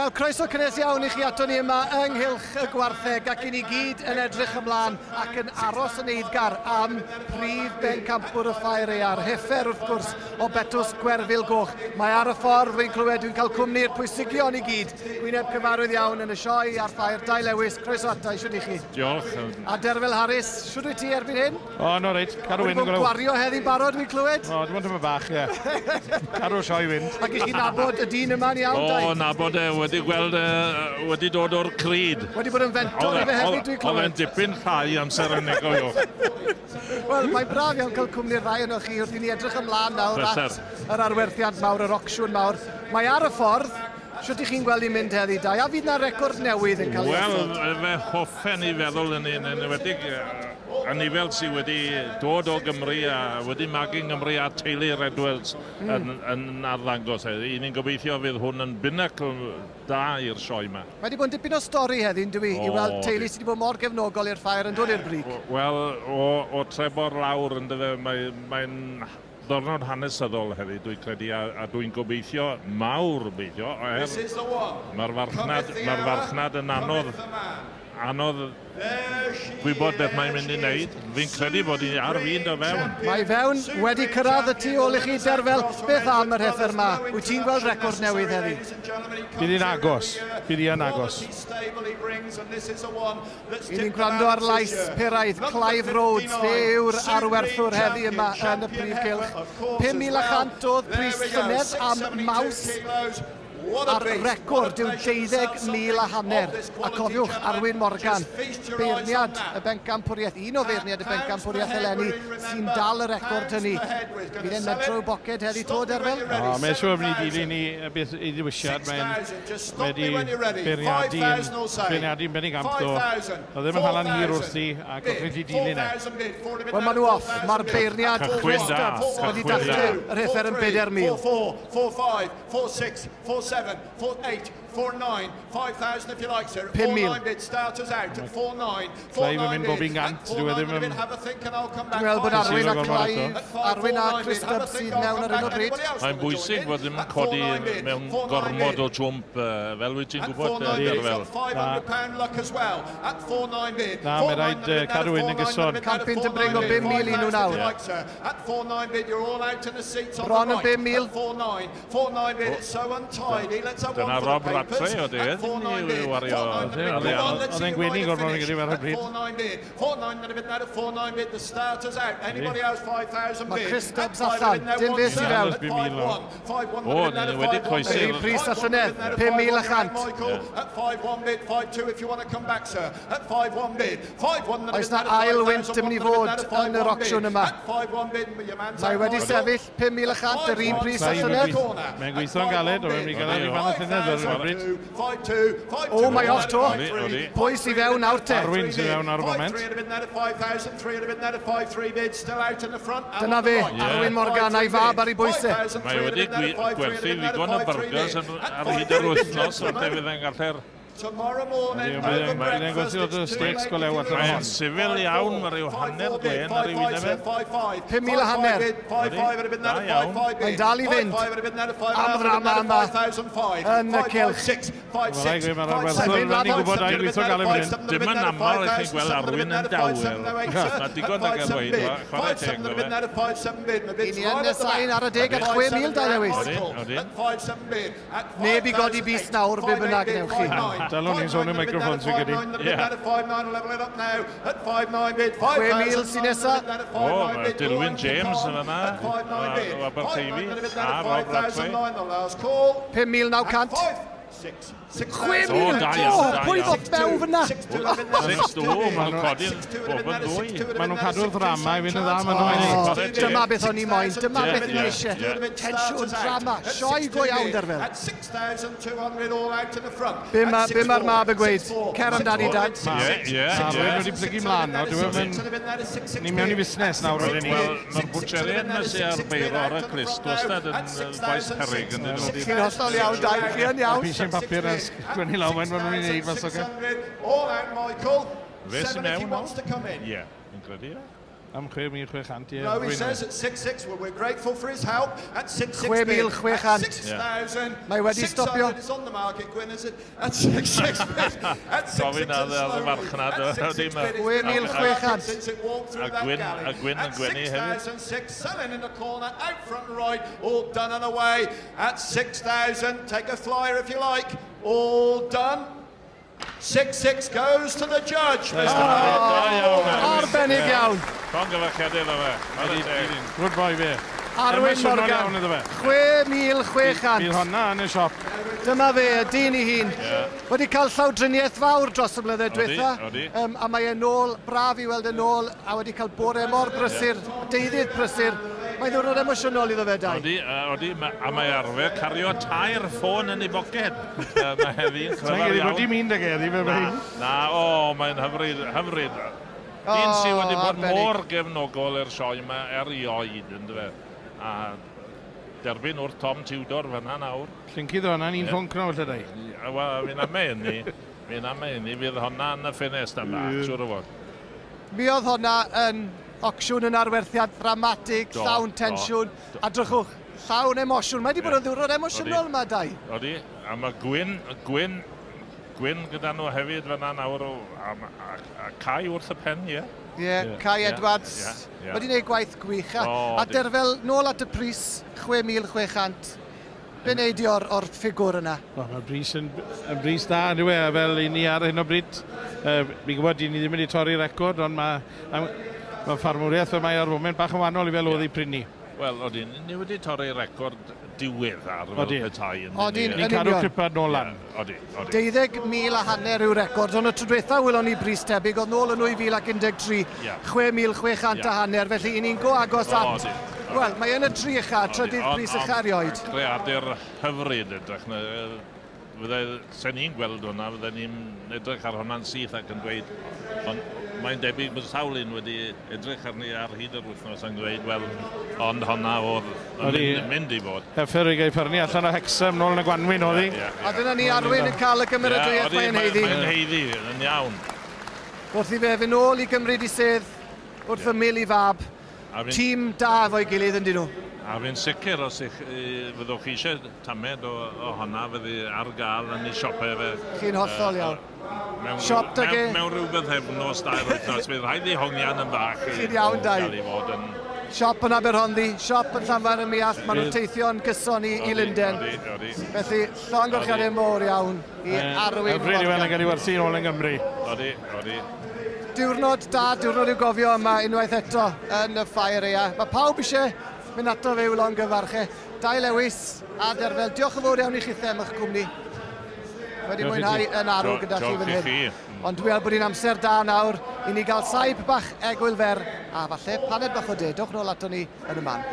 Wel, croeso cynnes iawn i chi ato ni yma ynghylch y gwartheg, ac i ni gyd yn edrych ymlaen ac yn aros yn eiddgar am prif bencampwr y ffair aeaf, heffer wrth gwrs o Betws Gwerfyl Goch. Mae ar y ffordd, wy'n clywed, dwi'n cael cwmni'r pwysigion i gyd. Wyneb cyfarwydd iawn yn y sioe a'r ffair, Dai Lewis, croeso ata i, shwd i chi? Diolch. A Derfel Harris, shwd wyt ti erbyn hyn? O, no reit, cadw Wedi wyn bod yn gwrw. gwario heddi'n barod, dwi'n clywed? O, dwi'n bod yn bach, ie. Cadw sioe fynd. Ac i chi nabod y dyn yma'n iawn, Dai? O, nabod e, wedi gweld, wedi dod o'r cryd. Wedi bod yn fentor i fe hefyd, dwi'n Oedd clywed. e'n dipyn llai amser yn cofiwch. Wel, mae'n braf iawn cael cwmni'r ddau yno chi wrth i ni edrych ymlaen nawr at Pleser. yr arwerthiant mawr, yr ocsiwn mawr. Mae ar y ffordd, shwt i chi'n gweld i'n mynd heddi, Dai? A fydd na record newydd yn cael ei Wel, osod? fe hoffen i feddwl yn enwedig anifel sydd wedi dod o Gymru a wedi magu yng Nghymru a teulu'r Edwards yn arddangos. I ni'n gobeithio fydd hwn yn binacl da i'r sioe yma. Mae wedi bod yn dipyn o stori heddi, yn dyw i, i O, weld teulu di. sydd wedi bod mor gefnogol i'r ffair yn dod i'r brig. Wel, o Trebor lawr, yn dyfe, mae'n ddwrnod hanesyddol heddi, dwi'n credu, a dwi'n gobeithio, mawr gobeithio, er mae'r farchnad yn anodd, anodd gwybod beth mae'n mynd i wneud. Fi'n credu bod hi ar fin dod fewn. Mae fewn wedi cyrraedd y tu ôl i chi, Derfel. Beth am yr heffer ma? Wyt ti'n gweld record newydd heddi? Bydd hi'n agos. Bydd hi yn agos. I ni'n gwrando ar lais peraidd Clive Rhodes, fe yw'r arwerthwr heddi yma yn y prif gylch. 5,100 oedd pris llynedd am Maws, a'r record yw 12,500. A cofiwch, Arwyn Morgan, beirniad y bencampwriaeth, un o feirniad y bencampwriaeth eleni, sy'n dal y record hynny. Fydd e'n medro boced heddi to, Derfel? O, mae'n siŵr mynd i dilyn i beth i ddiwysiad. Mae'n wedi beirniadu'n benigamp ddo. Oedd ddim yn hala'n hir wrthi ac oedd wedi dilyn e. Wel, maen nhw off. Mae'r beirniad Cychwyn Chris da, Stubbs wedi cychwyn da. dathlu yr heffer yn 4,000. 4, 4, 5, 4, 6, 4, 7, 4, 8, 4, 9, 5,000 if you like, sir. 5,000. 4, 9 bid, starters out at 4, 9, 4, Clive yn 9 mynd bid, bob un gant, at 4, dyw e 9 ddim bid, yn have a think and I'll come back. Dwi'n meddwl bod Arwyn a Gormod Clive, eto. Arwyn a Chris Stubbs sydd mewn ar hyn o bryd. Mae'n bwysig bod ddim yn codi mewn gormod o jwmp, fel wyt ti'n gwybod, Derfel. £500 luck as well. At 4, 9 bid. Na, mae rhaid cadw un yn gyson. 105 yn bring o 5,000 i nhw nawr. At 4, 9 bid, you're all out in the seats on Bron the yn right. 5,000. At 4, 9, 4, 9 bid, it's so untidy. Let's have Dyna one for the Rob papers. Rattray oedd e, At 4, 9 i bid, wario 4, 9 bid. arian. Come on, let's Oedd see e'n you gwenu ride the gormod yn finish. gyda fe ar y At bryd. 4, 9 bid, 4, 9 bid, now at 4, 9 bid, the starters out. Anybody else 5,000 Mae bid? Chris Stubbs At 5 allan, bid, now dim one beth i sir. fewn. At 5, 1, 5, 1 O, bid, now ni at wedi 5, 1 croesi. bid. Yr un pris a 5, 1 llynedd, bid, now at 5,100. 5, 1, Michael, at 5, 1 bid, 5, 2 if you want to come back, sir. At 5, 1 bid, 5, 1 Oes na ail wynt yn mynd i fod yn yr ocsiwn yma? At 5, 1 bid, your man's Mae out, wedi Michael. sefyll 5,100, yr un pris a Clive yn llynedd. gweithio- Mae'n gweithio'n galed, o'n mynd i gael ei fan y llynedd ar hyn o bryd. O, mae off to. Odi, odi. Pwy sydd fewn nawr te? Arwyn sydd fewn ar y foment. Dyna fe, Arwyn Morgan a'i fab ar ei bwysau. Mae wedi gwerthu ddigon o byrgers ar hyd yr wythnos, ond fe fydd e'n gallu'r. Tomorrow morning, Ydy, over mae'n breakfast, gwerthu dod y it's too steaks late go lew if you allan Mae'n hon. sifil iawn, mae rhyw hanner glen ar ei wyneb e. 5,500. Da iawn. Mae'n dal i fynd. Am ddrama yma yn y cylch. Wel, rhaid gweud, mae'r arwerthwr, ni'n gwybod a'i gweithio galed fan hyn. Dim yn aml i chi'n gweld Arwyn yn dawel. Mae digon da gael dweud, chwarae teg ddo fe. I ni yn nesau'n ar y deg at 6,000, Dai Lewis. Odi, odi. Neb i godi bys nawr, be bynnag newch chi. Dylwn ni'n sôn i'r microphones fi gyda. Ie. 6,000 sy'n nesa. O, mae Dilwyn James yn yna, o Aberteifi, a Rob Rattray. 5,900. O, da 6,000! iawn, O, da pwy iawn. ddoth mewn fyna? Six do, maen nhw'n codi'n bob yn ddwy. Maen nhw'n cadw'r ddrama i fynd yn dda, maen nhw'n O, Chwarae teg. dyma beth o'n i moyn, dyma Ie, beth ni ie, eisiau. ie. Tensiwn, drama, sioe go iawn, Derfel. Be mae'r mab yn gweud? Cer amdani, Dad. Ie, ie, Arwyn ie. wedi plygu mlaen nawr, dyw e'n mynd. Ni mewn i fusnes nawr wedyn ni. Wel, mae'r bwtseriaid yma sy'n ar beiro ar y clust wastad yn boes peryg yn dyn nhw. Chi'n hollol iawn, Dai, chi yn iawn. Pisyn papur a sgwennu lawr, maen nhw'n ei wneud mas o All out, Michael. Fe sy'n Seven if he mewn wants to come in. Ie, yn credu, ie. Am 6,600, ie. No, he says at 6,600. Well, we're grateful for his help. At 6,600 bid. 6,600. At 6,000. Mae wedi stopio. Is on the market, Gwyn, is it? At 6,600 bid. At 6,600 Gofyn ar y farchnad. At 6,600 bid. 6,600. Since it walked through that galley. A Gwyn yn gwenu hefyd. 6,006, selling in the corner, out front and right, all done and away. At 6,000, take a flyer if you like. All done. 6-6 goes to the judge, Mr. Arbennig iawn. Llongyfarchiadau iddo fe. Good boy fe. Arwyn Morgan. 6,600. Bydd honna yn y siop. Dyma fe, y dyn ei hun. Wedi cael llawdriniaeth fawr dros y blynyddoedd diwetha. A mae e'n ôl, braf i weld yn ôl, a wedi cael bore mor brysur, deuddydd prysur. Mae'n ddiwrnod emosiynol iddo fe, Dai. Odi, odi, a mae arfer cario 3 ffôn yn ei boced. Mae heddi'n clyfar iawn. Wedi mynd ag heddi, fe fe. Na, o, mae'n hyfryd, hyfryd. Dyn sydd wedi bod mor gefnogol i'r sioe yma erioed, yndyfe. A derbyn wrth Tom Tudor fan'na nawr. Llyncu ddo hwnna'n un ffwnc nawr, lle dai. Wel, fi'n amau hynny. Fi'n amau hynny, fydd hwnna yn y ffenest am bach, siŵr o fod. Mi oedd hwnna yn ocsiwn yn arwerthiad dramatig, llawn tensiwn, a drychwch, llawn emosiwn. Mae wedi bod yn ddiwrnod emosiynol yma, Dai. Odi, a mae Gwyn gyda nhw hefyd fan'na nawr, a Cai wrth y pen, ie. Ie, Cai Edwards wedi gwneud gwaith gwych. A derfel nôl at y pris, 6,600. Be wneud i o'r ffigwr yna? Mae'r bris yn bris da, yn dyw e, fel i ni ar hyn o bryd. Fi'n gwybod, ni ddim wedi torri record, ond mae ffarmwriaeth fel mae ar foment bach yn wahanol i fel oedd ei prynu. Wel, odyn, ni wedi torri record diweddar fel petai. Odyn, ni'n cadw cripad nôl lan. Odi, odi. 12,500 yw'r record, ond y tro diwetha welon ni bris tebyg, oedd nôl yn 2013, 6,600 a hanner, felly i ni'n go agos at... Wel, mae yn y tri ucha, trydydd bris ucha erioed. Creadur hyfryd edrych. Sen ni'n gweld hwnna, fydden ni'n edrych ar hwnna'n syth ac yn dweud, ond mae'n debyg bod sawl un wedi edrych arni ar hyd yr wythnos yn dweud, wel, ond honna oedd yn mynd i fod. Heffer i gael ffyrnu allan o Hexham nôl yn y Gwanwyn, oedd hi. A dyna ni Arwyn yn cael y gymeradwyaeth mae'n haeddu. Mae'n haeddu, yn iawn. Wrth i fe fynd nôl i gymryd i sedd, wrth ymyl i fab. Tîm da efo'i gilydd yn dyn nhw. A fi'n sicr os fyddwch chi eisiau tamed o honna, fyddi ar gael yn ei siopau fe. Chi'n hollol iawn. Siop da ge. Mewn rhywbeth hefnos, 2 wythnos, fydd rhaid i hongian yn bach. Chi'n iawn, Dai. Siop yn Aberhonddu, siop yn Llanfair ym Muallt, maen nhw'n teithio'n gyson i Lunden. Felly, llongyfarchiadau mowr iawn i Arwyn Morgan. Hyfryd i weld yn cael ei werthu nôl yng Nghymru. Odi, odi. Diwrnod da, diwrnod i'w gofio yma unwaith eto yn y ffair aeaf. Mae pawb eisiau mynd ato fe i'w longyfarch. Dai Lewis a Derfel, diolch yn fawr iawn i chithe am eich cwmni. Wedi mwynhau yn arw gyda chi fan hyn. Ond dwi'n meddwl bod hi'n amser da nawr i ni gael saib bach egwyl fer a falle paned bach o de. Dewch nôl ato ni yn y man.